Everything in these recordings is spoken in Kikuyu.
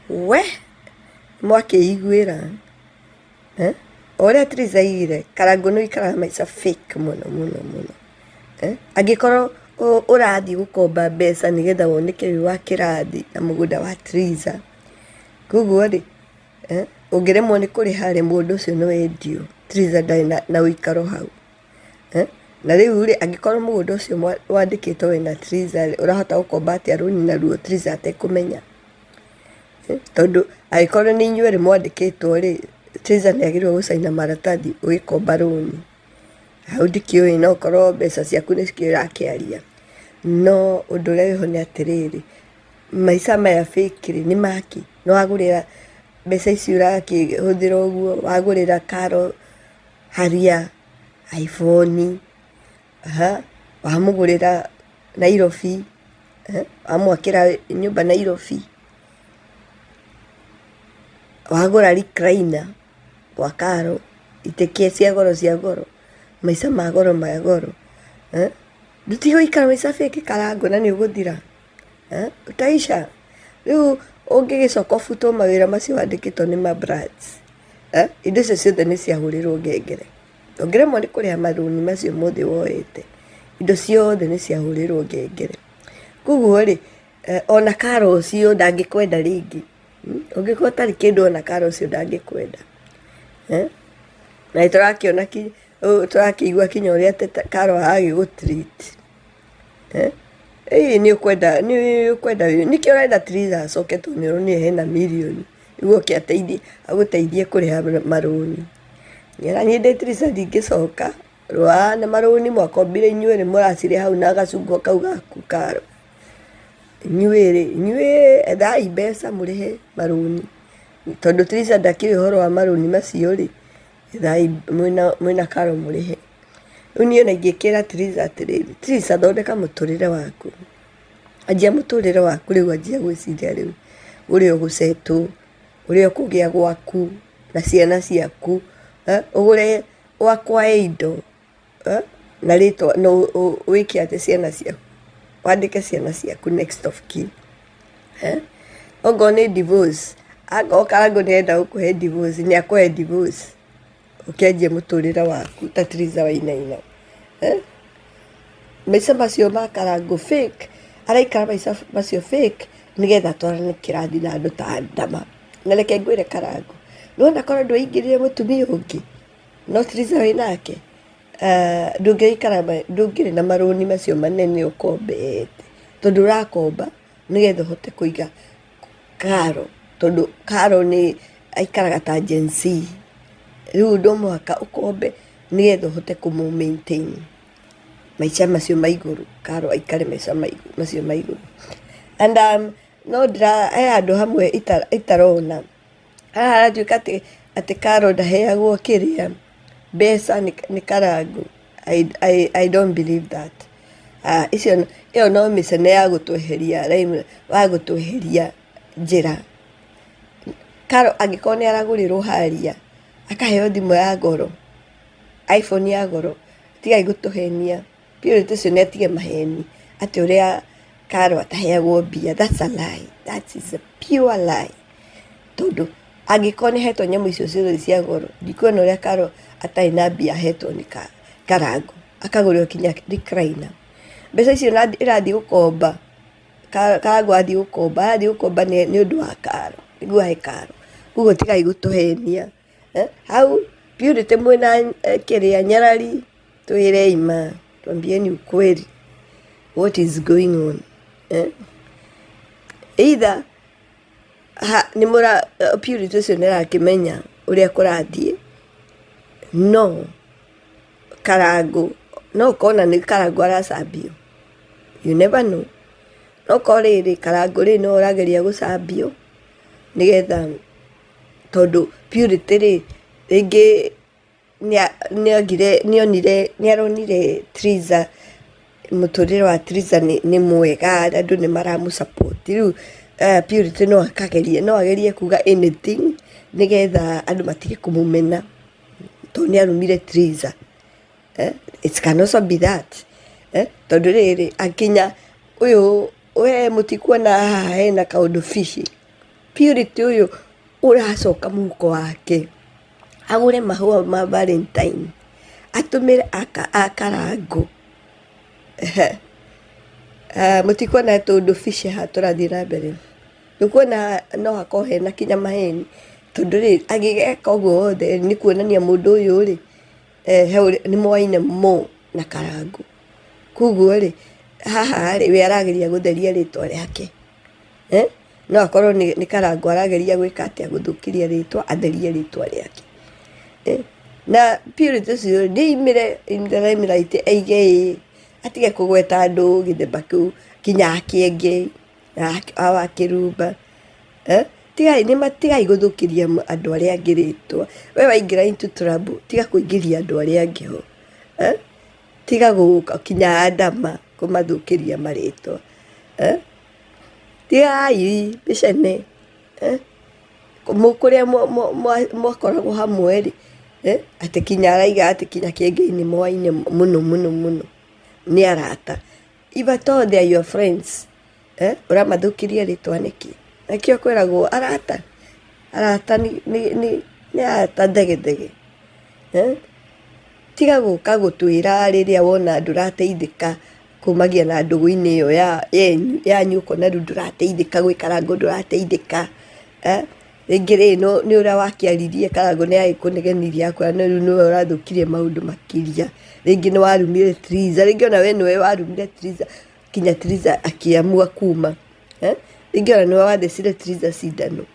We mwakĩiguĩra eh? O ũrĩa Triza aigire Karangũ nĩ ũikaraga maica fake mũno mũno mũno eh? Angĩkorwo ũrathiĩ gũkomba mbeca nĩgetha woneke wĩ wa kĩrathi na mũgũnda wa Triza, koguo rĩ eh? Ũngĩremwo nĩ kũrĩha rĩ, mũgũnda ũcio nĩ wendio. Triza ndarĩ na ũikaro hau eh? Na rĩu rĩ, angĩkorwo mũgũnda ũcio wandĩkĩtwo wĩna Triza rĩ, ũrahota gũkomba atĩa rũni naruo Triza atekũmenya? Tondũ angĩkorwo nĩ inyuĩ erĩ mwandĩkĩtwo rĩ, Triza nĩ agĩrĩirwo gũcaina maratathi ũgĩkomba rũni. Hau ndikĩũĩ no ũkorwo mbeca ciaku nĩcio ũrakĩaria. No ũndũ ũrĩa wĩho nĩ atĩrĩrĩ, maica maya fake rĩ, nĩ makĩ? Nĩ wagũrĩra mbeca ici ũrakĩhũthĩra ũguo, wagũrĩra Karo Harrier, iPhone, wamũgũrĩra Nairobi, Wamwakĩra nyũmba Nairobi, wagũra recliner gwa Karo, itĩ cia goro cia goro, maica ma goro ma goro, ndũtige gũikara maica fake Karangũ na nĩ ũgũthira, utaisha. Rĩu ũngĩgĩcoka ũbutwo mawĩra macio wandĩkĩtwo nĩ ma Brats, indo icio ciothe nĩ ciahũrĩrwo ngengere. Ũngĩremwo nĩ kũrĩha marũni macio mothe woete, indo ciothe nĩ ciahũrĩrwo ngengere. Koguo rĩ, ona Karo ũcio ndangĩkwenda rĩngĩ. Ũngĩkorwo ũtarĩ kĩndũ ona Karo ũcio ndangĩkwenda. Na nĩ tũrakĩona tũrakĩigua kinya ũrĩa Karo aragĩgũ treat. Ĩĩ nĩ ũkwenda, nĩ ũkwenda, nĩkĩo ũrenda Triza acoke tondũ nĩ ũronire hena mirioni. Nĩguo oke ateithie agũteithie kũrĩha marũni. Ona niĩ ndĩ Triza ndingĩcoka, rũa na marũni mwakombire inyuerĩ mũracirĩha hau na gacungwa kau gaku karo. Inyuerĩ, inyuĩ ethai mbeca mũrĩhe marũni. Tondũ Triza ndakĩũĩ ũhoro wa marũni macio rĩ, ethai mwĩna Karo mũrĩhe. Rĩu niĩ ona ingĩkĩra Triza atĩrĩrĩ, Triza thondeka mũtũrĩre waku. Anjia mũtũrĩre waku rĩu, anjia gwĩciria rĩu ũrĩa ũgũ settle, ũrĩa ũkũgĩa gwaku na ciana ciaku, ũgũre wakwae indo na rĩtwa na wĩke atĩ ciana ciaku, wandĩke ciana ciaku next of kin. Okorwo nĩ divorce, akorwo Karangũ nĩ arenda gũkũhe divorce, nĩ akũhe divorce ũkĩanjie mũtũrĩre waku ta Triza Wainaina. Maica macio ma Karangũ fake, araikara maica macio fake nĩgetha atwarane kĩrathi na andũ ta Adama. Na reke ngwĩre Karangũ, nĩwona korwo ndweingĩrire mũtumia ũngĩ, no Triza wĩnake, ndũngĩikara ndũngĩrĩ na marũni macio manene ũkombete, tondũ ũrakomba nĩgetha ũhote kũiga Karo, tondũ Karo nĩ aikaraga ta Gen Z, rĩu no mũhaka ũkombe nĩgetha ũhote kũmũ maintain maica macio ma igũrũ, Karo aikare maica macio ma igũrũ. And no ndĩra he handũ hamwe itarona, haha haratuĩka atĩ atĩ Karo ndaheagwo kĩrĩa, mbeca nĩ Karangũ, I don't believe that. Icio ĩyo no mĩcene ya gũtweheria wa gũtweheria njĩra. Karo angĩkorwo nĩ aragũrĩrwo haria, akaheo thimũ ya goro, iPhone ya goro, tigai gũtũhenia. Purity ũcio nĩ atige maheni atĩ ũrĩa Karo ataheagwo mbia, that's a lie, that is a pure lie. Tondũ angĩkorwo nĩ ahetwo nyamũ icio ciothe cia goro, ndikuona ũrĩa Karo atarĩ na mbia ahetwo nĩ Karangũ, akagũrĩrwo kinya recliner. Mbeca icio ĩrathiĩ gũkomba, Karangũ athiĩ gũkomba, arathiĩ gũkomba nĩ ũndũ wa Karo, nĩguo ahe Karo. Koguo tigai gũtũhenia. Hau Purity mwĩna kĩrĩa nyarari, twĩrei ma, twambieni ukweli what is going on. Either nĩ mũra Purity ũcio nĩ arakĩmenya ũrĩa kũrathiĩ, no Karangũ no ũkorwo ona nĩ Karangũ aracambio, you never know. No ũkorwo rĩrĩ Karangũ rĩ nĩwe ũrageria gũcambio nĩgetha tondũ Purity rĩ, rĩngĩ nĩonire nĩaronire Triza, mũtũrĩre wa Triza nĩ mwega, andũ nĩ maramũ support rĩu Purity no akageria no agerie kuga anything nĩgetha andũ matige kũmũmena tondũ nĩ arumire Triza. It can also be that tondũ rĩrĩ akinya ũyũ we mũtikuona haha hena kaũndũ fishy. Purity ũyũ ũracoka mũhuko wake agũre mahũa ma Valentine atũmĩre a Karangũ. Mũtikuona tũũndũ bica haha tũrathiĩ na mbere? Nĩũkuona no hakorwo hena kinya maheni, tondũ rĩ, agĩgeka ũguo wothe nĩ kuonania mũndũ ũyũ rĩ, he ũrĩa nĩ moaine more na Karangũ. Koguo rĩ, haha rĩ, we arageria gũtheria rĩtwa rĩake. No akorwo nĩ Karangũ arageria gwĩka atĩa, gũthũkĩria rĩtwa, atherie rĩtwa rĩake. Na Purity ũcio rĩ, nĩaumĩre in the limelight aige ĩĩ, atige kũgweta andũ gĩthemba kĩu nginya Kĩengei, a Wakĩrumba. Tigai tigai gũthũkĩria andũ arĩa angĩ rĩtwa. We waingĩra into trouble, tiga kũingĩria andũ arĩa angĩ ho. Tiga gũka kinya Adama kũmathũkĩria marĩtwa. Tigai mĩcene, kũrĩa mwakoragwo hamwe rĩ, atĩ kinya araiga atĩ kinya Kĩengei nĩ moaine mũno mũno mũno, nĩ arata. If at all they are your friends, ũramathũkĩria rĩtwa nĩkĩ? Nĩkĩo kwĩragwo arata, arata nĩ arata thegethege. Tiga gũka gũtwĩra rĩrĩa wona ndũrateithĩka kumagia na ndũgũ-inĩ ĩyo yanyu ũkona rĩu ndũrateithĩka gwĩ Karangũ ndũrateithĩka, rĩngĩ rĩ nĩ ũrĩa wakĩaririe Karangũ nĩ agĩkũnegenirie akwĩra no rĩu nĩwe ũrathũkirie maũndũ makĩria, rĩngĩ nĩ warumire Triza, rĩngĩ ona we nĩwe warumire Triza nginya Triza akĩamua kuma, rĩngĩ ona nĩwe wathecire Triza cindano,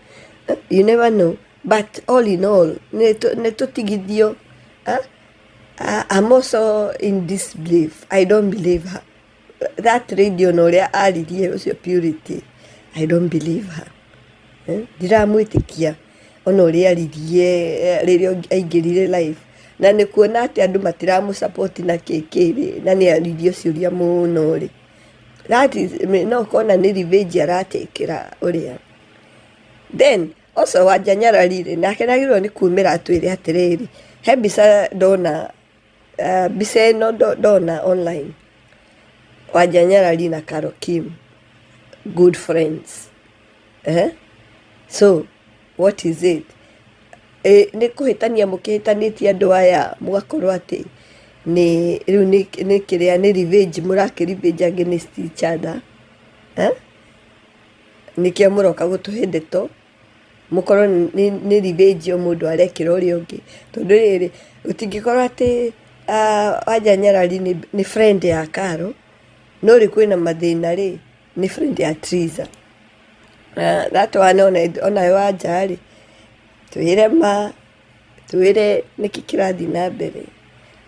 you never know but all in all nĩ tũtigithio. I'm also in disbelief. I don't believe her. That lady ona ũrĩa aririe ũcio Purity, I don't believe her. Ndiramwĩtĩkia ona ũrĩa aririe rĩrĩa aingĩrire live. Na nĩ kuona atĩ andũ matiramũ support na kĩ kĩ rĩ, na nĩ aririo ciũria mũno rĩ. That is, no ũkona nĩ revenge aratekĩra ũrĩa. Then also Wanja Nyarari rĩ, nake nĩ agĩrĩirwo nĩ kumĩra atwĩre atĩrĩrĩ, he mbica ndona, mbica ĩno ndona online, Wanja Nyarari na Carol Kim, good friends. So what is it? Nĩ kũhĩtania mũkĩhĩtanĩtie andũ aya mũgakorwo atĩ nĩ rĩu nĩ kĩrĩa nĩ revenge mũrakĩ revenge against each other. Nĩkĩo mũroka gũtũhe ndeto, mũkorwo nĩ revenge o mũndũ arekĩra ũrĩa ũngĩ. Tondũ rĩrĩ, gũtingĩkorwo atĩ Wanja Nyarari nĩ friend ya Carol, no rĩu kwĩna mathĩna rĩ, nĩ friend ya Triza. That one onawe Wanja rĩ, twĩre ma, twĩre nĩkĩ kĩrathiĩ na mbere.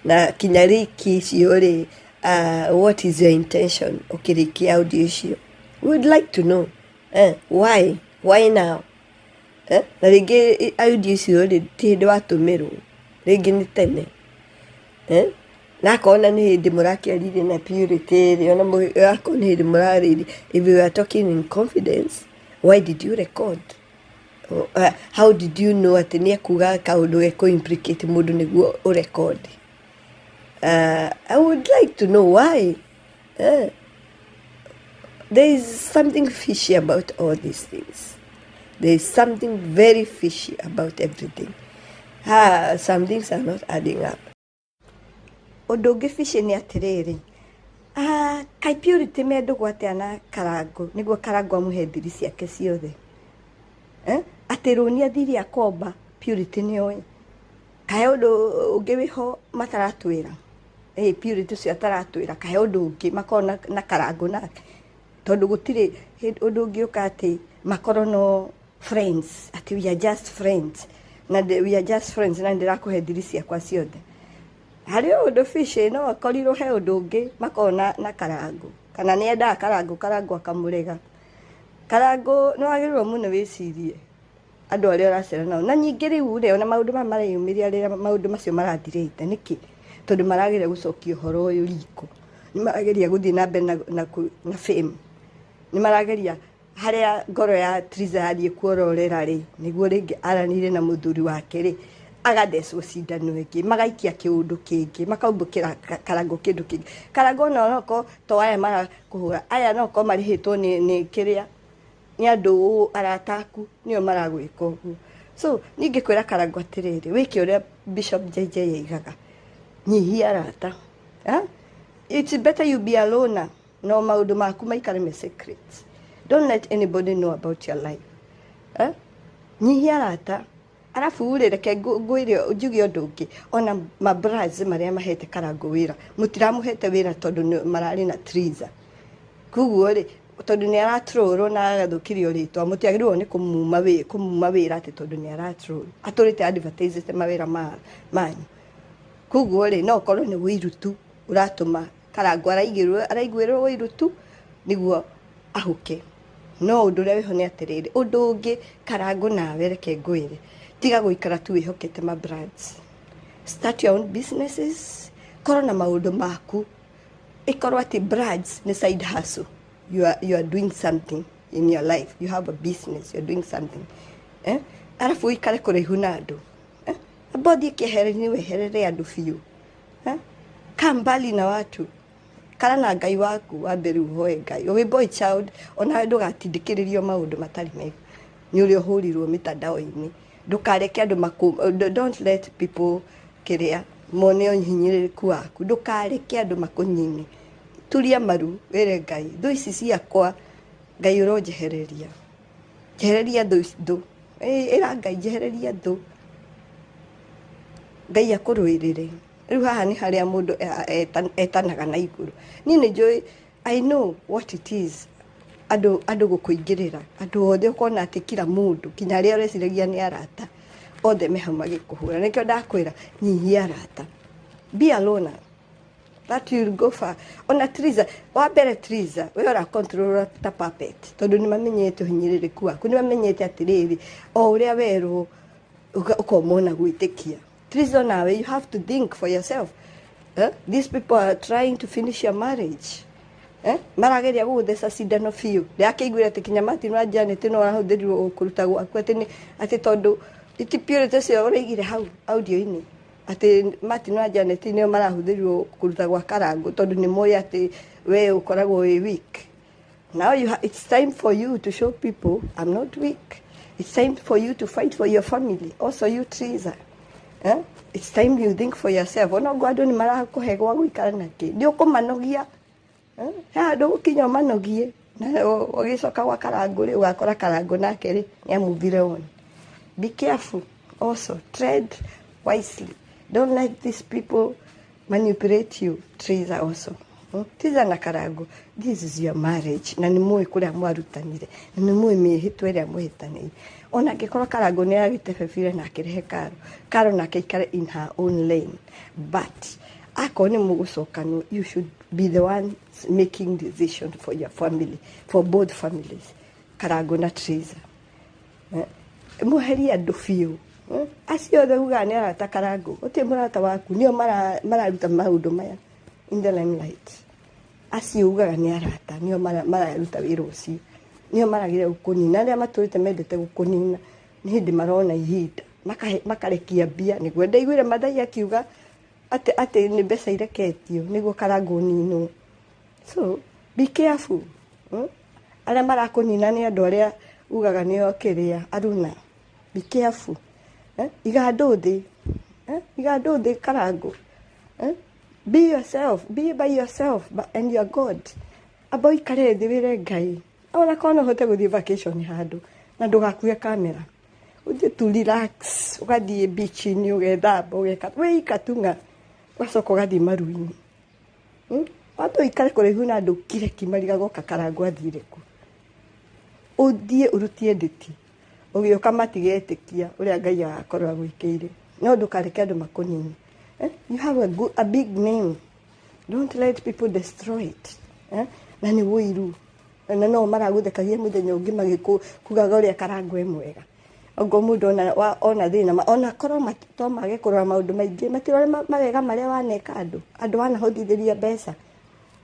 Na kinya leak icio rĩ, what is your intention ũkĩrĩkia audio icio? We would like to know. Why? Why now? Na rĩngĩ audio icio rĩ, ti hĩndĩ watũmĩrwo, rĩngĩ nĩ tene. Na akorwo na nĩ hĩndĩ mũrakĩaririe na Purity rĩ, ona akorwo nĩ hĩndĩ mũrarĩirie, if you are talking in confidence, why did you record? How did you know atĩ nĩ ekuga kaũndũ gekũ implicate mũndũ nĩguo ũ record? I would like to know why. There is something fishy about all these things. There is something very fishy about everything. Some things are not adding up. Ũndũ ũngĩ fishy nĩ atĩrĩrĩ, kaĩ Purity me ndũgũ atĩa na Karangũ nĩguo Karangũ amũhe thiri ciake ciothe? Atĩ rũni athire akomba Purity nĩoĩ. Kaĩ ũndũ ũngĩ wĩho mataratwĩra? Purity ũcio ataratwĩra, kaĩ ũndũ ũngĩ makorwo na Karangũ nake? Tondũ gũtirĩ ũndũ ũngĩũka atĩ makorwo no friends, atĩ we are just friends, na we are just friends na nĩndĩrakũhe thiri ciakwa ciothe. Harĩ ũndũ fishy, no akorirwo he ũndũ ũngĩ makorwo na Karangũ, kana nĩ endaga Karangũ, Karangũ akamũrega. Karangũ nĩ wagĩrĩirwo mũno wĩcirie andũ arĩa ũracera nao. Na ningĩ rĩu rĩ, ona maũndũ maya mareyumĩria rĩrĩa maũndũ macio marathirĩte nĩkĩ? Tondũ marageria gũcokia ũhoro ũyũ riko. Nĩ marageria gũthiĩ na mbere na fame. Nĩ marageria harĩa ngoro ya Triza yathiĩ kuororera rĩ, nĩguo rĩngĩ aranĩire na mũthuri wake rĩ, agathecwo cindano ĩngĩ, magaikia kĩũndũ kĩngĩ, makaumbũkĩra Karangũ kĩndũ kĩngĩ. Karangũ ona onokorwo to aya marakũhũra, aya no korwo marĩhĩtwo nĩ kĩrĩa, Nĩ andũ arata aku nĩo maragwĩka ũguo. So niĩ ngĩkwĩra Karangũ atĩrĩrĩ, wĩke ũrĩa Bishop JJ aigaga, nyihia arata. Eh? It's better you be alone, no maũndũ maku maikare me secret. Don't let anybody know about your life. Eh? Nyihia arata. Arabu rĩ, reke ngwĩre, njuge ũndũ ũngĩ. Ona mabras marĩa mahete Karangũ wĩra, mũtiramũhete wĩra tondũ mararĩ na Triza. Koguo rĩ, tondũ nĩ aratrolwo na agathũkĩrio rĩtwa, mũtiagĩrĩirwo nĩ kũmuma wĩra atĩ tondũ nĩ aratroll. Atũrĩte advertisete mawĩra manyu. Koguo rĩ, no ũkorwo nĩ ũiru tu ũratũma Karangũ araiguĩrwo ũiru tu nĩguo ahũke. No ũndũ ũrĩa wĩho nĩ atĩrĩrĩ, ũndũ ũngĩ Karangũ nawe reke ngwĩre, tiga gũikara tu wĩhokete ma brands. Start your own businesses, korwo na maũndũ maku. Ĩkorwo atĩ brands nĩ side hustle. You are doing something in your life. You have a business, you are doing something. Eh? Arabu ũikare kũraihu na andũ. Eh? Amba ũthiĩ kĩeheri-inĩ weherere andũ biũ. Eh? Kaa mbali na watu. Kara na Ngai waku wambe rĩu ũhoe Ngai. Wĩ boy child, onawe ndũgatindĩkĩrĩrio maũndũ matarĩ mega nĩ ũrĩa ũhũrirwo mitandao-inĩ. Ndũkareke andũ makũ, don't let people kĩrĩa mone ũhinyĩrĩrĩku waku. Ndũkareke andũ makũnyine. Turia maru wĩre Ngai, thũ ici ciakwa Ngai ũronjehereria. Njehereria thũ ici, thũ. Ĩra Ngai njehereria thũ. Ngai akũrũĩrĩre. Rĩu haha nĩ harĩa mũndũ etanaga na igũrũ. Niĩ nĩ njũĩ, I know what it is andũ gũkũingĩrĩra. Andũ othe ũkona atĩ kila mũndũ, kinya arĩa ũreciragia nĩ arata, othe me hau magĩkũhũra. Nĩkĩo ndakwĩra nyihia arata. Be alone. That will go far. Ona Triza, wa mbere Triza, we ũra control ta puppet, tondũ nĩ mamenyete ũhinyĩrĩrĩku waku, nĩ mamenyete atĩrĩrĩ, o ũrĩa werwo ũkomwo na gwĩtĩkia. Triza nawe, you have to think for yourself. Eh? These people are trying to finish your marriage. Eh? Marageria gũgũtheca cindano biũ. Ndĩrakĩiguire atĩ kinya Martin wa Janet no arahũthĩrirwo kũruta gwaku atĩ nĩ atĩ tondũ ti purity ũcio ũraigire hau audio-inĩ, atĩ Martin wa Janet nĩo marahũthĩrirwo kũruta gwa Karangũ tondũ nĩ moĩ atĩ we ũkoragwo wĩ weak. Now it's time for you to show people I'm not weak. It's time for you to fight for your family. Also you, Triza. Eh? It's time you think for yourself. Ona ũguo andũ nĩ marakũhe gwa gũikara nakĩ. Nĩ ũkũmanogia. Eh? He handũ ũgũkinya ũmanogie. Na ũgĩcoka gwa Karangũ rĩ, ũgakora Karangũ nake rĩ, nĩ amuvire on. Be careful also. Tread wisely. Don't let these people manipulate you. Triza also. Triza na Karangũ, this is your marriage. Na nĩ mũĩ kũrĩa mwarutanire. Na nĩ mũĩ mĩhĩtwa ĩrĩa mwĩhĩtanĩire. Ona angĩkorwo Karangũ nĩ agĩtebebire na akĩrehe Karo, Karo nake aikare in her own lane. But akorwo nĩ mũgũcokanwo, you should be the ones making decision for your family, for both families, Karangũ na Triza. Eh? Mweherie andũ biũ. Eh? Acio othe ugaga nĩ arata Karangũ, gũtirĩ mũrata waku, nĩo mararuta maũndũ maya in the limelight. Acio ugaga nĩ arata, nĩo mararuta wĩra ũcio. Nĩo marageria gũkũnina, arĩa matũrĩte mendete gũkũnina, nĩ hĩndĩ marona ihinda, makarekia mbia, nĩguo ndaiguire Mathai akiuga atĩ nĩ mbeca ireketio nĩguo Karangũ ũninwo. So be careful. Arĩa marakũnina nĩ andũ arĩa ugaga nĩo kĩrĩa aruna. Be careful. Eh? Iga andũ thĩ. Eh? Iga andũ thĩ Karangũ. Eh? Be yourself. Be by yourself and your God. Amba ũikare thĩ wĩre Ngai. Ona korwo no ũhote gũthiĩ vacation handũ na ndũgakue kamera. Ũthiĩ tu relax, ũgathiĩ beach-inĩ ũgethamba, ũgeka wĩika tu ng'a, ũgacoka ũgathiĩ maru-inĩ. Wambe ũikare kũraihu na andũ kire ki marigagoka Karangũ athire kũ. Ũthiĩ ũrutie ndĩti. Ũgĩũka matigetĩkia ũrĩa Ngai agakorwo agwĩkĩire. No ndũkareke andũ makũnine. Eh? You have a big name. Don't let people destroy it. Eh? Na nĩ ũiru. Na no maragũthekagia mũthenya ũngĩ magĩkugaga ũrĩa Karangũ e mwega. Ũguo mũndũ ona thĩna, ona korwo to mage kũrora maũndũ maingĩ, matirore mawega marĩa waneka andũ, andũ wanahotithĩria mbeca.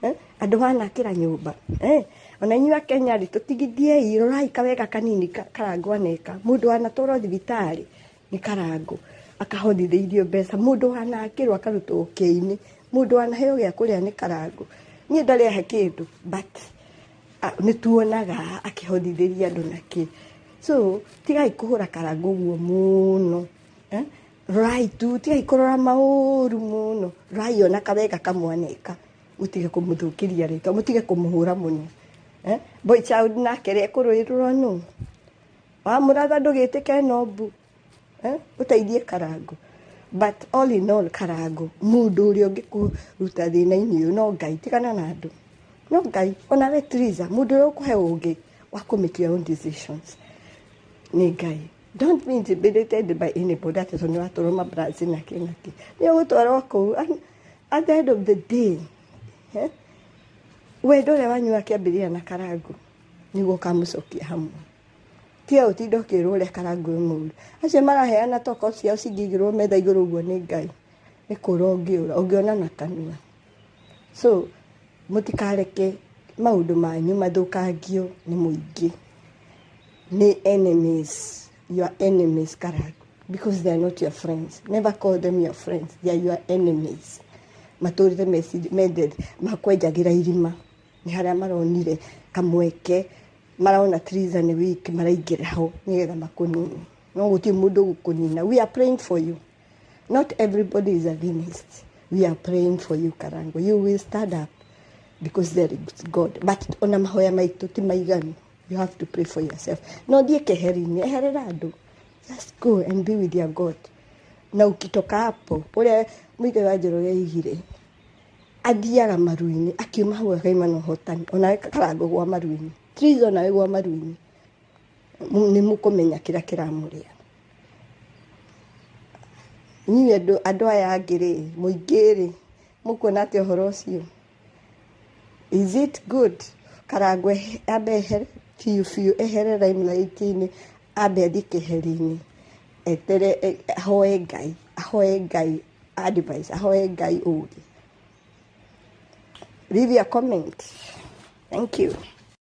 Eh? Andũ wanakĩra nyũmba. Eh? Ona inyuĩ a Kenya rĩ, tũtigithiei, rorai kawega kanini Karangũ aneka. Mũndũ wanatwarwo thibitarĩ nĩ Karangũ, akahotithĩirio mbeca. Mũndũ wanakĩrwo akarutwo ũkĩa-inĩ. Mũndũ wanaheo gĩa kũrĩa nĩ Karangũ. Niĩ ndarĩ ahe kĩndũ, but Nĩ tuonaga akĩhothithĩria andũ na kĩ. So tigai kũhũra Karangũ ũguo mũno, eh? Rorai tu, tigai kũrora maũru mũno, rorai ona kawega kamwaneka, mũtige kũmũthũkĩria rĩtwa, mũtige kũmũhũra mũno, eh? Boy child nake rĩ, ekũrũĩrĩrwo nũ? Wamũratha ndũgĩtĩke no mbu, eh? Ũteithie Karangũ. But all in all, Karangũ, mũndũ ũrĩa ũngĩkũruta thĩna-inĩ ũyũ no Ngai. Tigana na andũ, no Ngai. Ona we Triza, mũndũ ũrĩa ũkũhe ũngĩ wa kũ make your own decisions nĩ Ngai. Don't be intimidated by anybody atĩ tondũ nĩ watũrwo mabranci na kĩ na kĩ, nĩ ũgũtwarwo kũu. And at the end of the day, eh, wendo ũrĩa wanyu wakĩambĩrĩria na Karangũ nĩguo ũkamũcokia hamwe. Tiga ũtinda ũkĩrwo ũrĩa Karangũ wĩ mũru. Acio maraheana toko ciao cingĩigĩrwo metha igũrũ ũguo nĩ Ngai, nĩ kũra ũngĩũra ũngĩona na kanua. So mũtikareke maũndũ manyu mathũkangio nĩ mũingĩ, nĩ enemies, your enemies, Karangũ, because they are not your friends. Never call them your friends, they are your enemies. Matũrĩte mendete makwenjagĩra irima, nĩ harĩa maronire kamweke, marona Triza nĩ weak, maraingĩra ho nĩgetha makũnine. No gũtirĩ mũndũ ũgũkũnina. We are praying for you. Not everybody is against. We are praying for you, Karango. You will stand up because there is God. But ona mahoya maitũ ti maiganu. You have to pray for yourself. No thiĩ keheri-inĩ, eherera andũ. Just go and be with your God. Na ukitoka hapo, ũrĩa Mũigai wa Njoroge aigire, athiaga maru-inĩ, akiuma hau akaima na ũhotani. Onawe Karango gwa maru-inĩ, Triza onawe gwa maru-inĩ, nĩ mũkũmenya kĩrĩa kĩramũrĩa inyuĩ andũ aya angĩ rĩ, mũingĩ rĩ, mũkuona atĩ ũhoro ũcio, is it good Karangũ ambe ehere biũ biũ, ehere limelight-inĩ, ambe athiĩ keheri-inĩ, etere, ahoe Ngai, ahoe Ngai advice, ahoe Ngai ũũgĩ? Leave your comment. Thank you.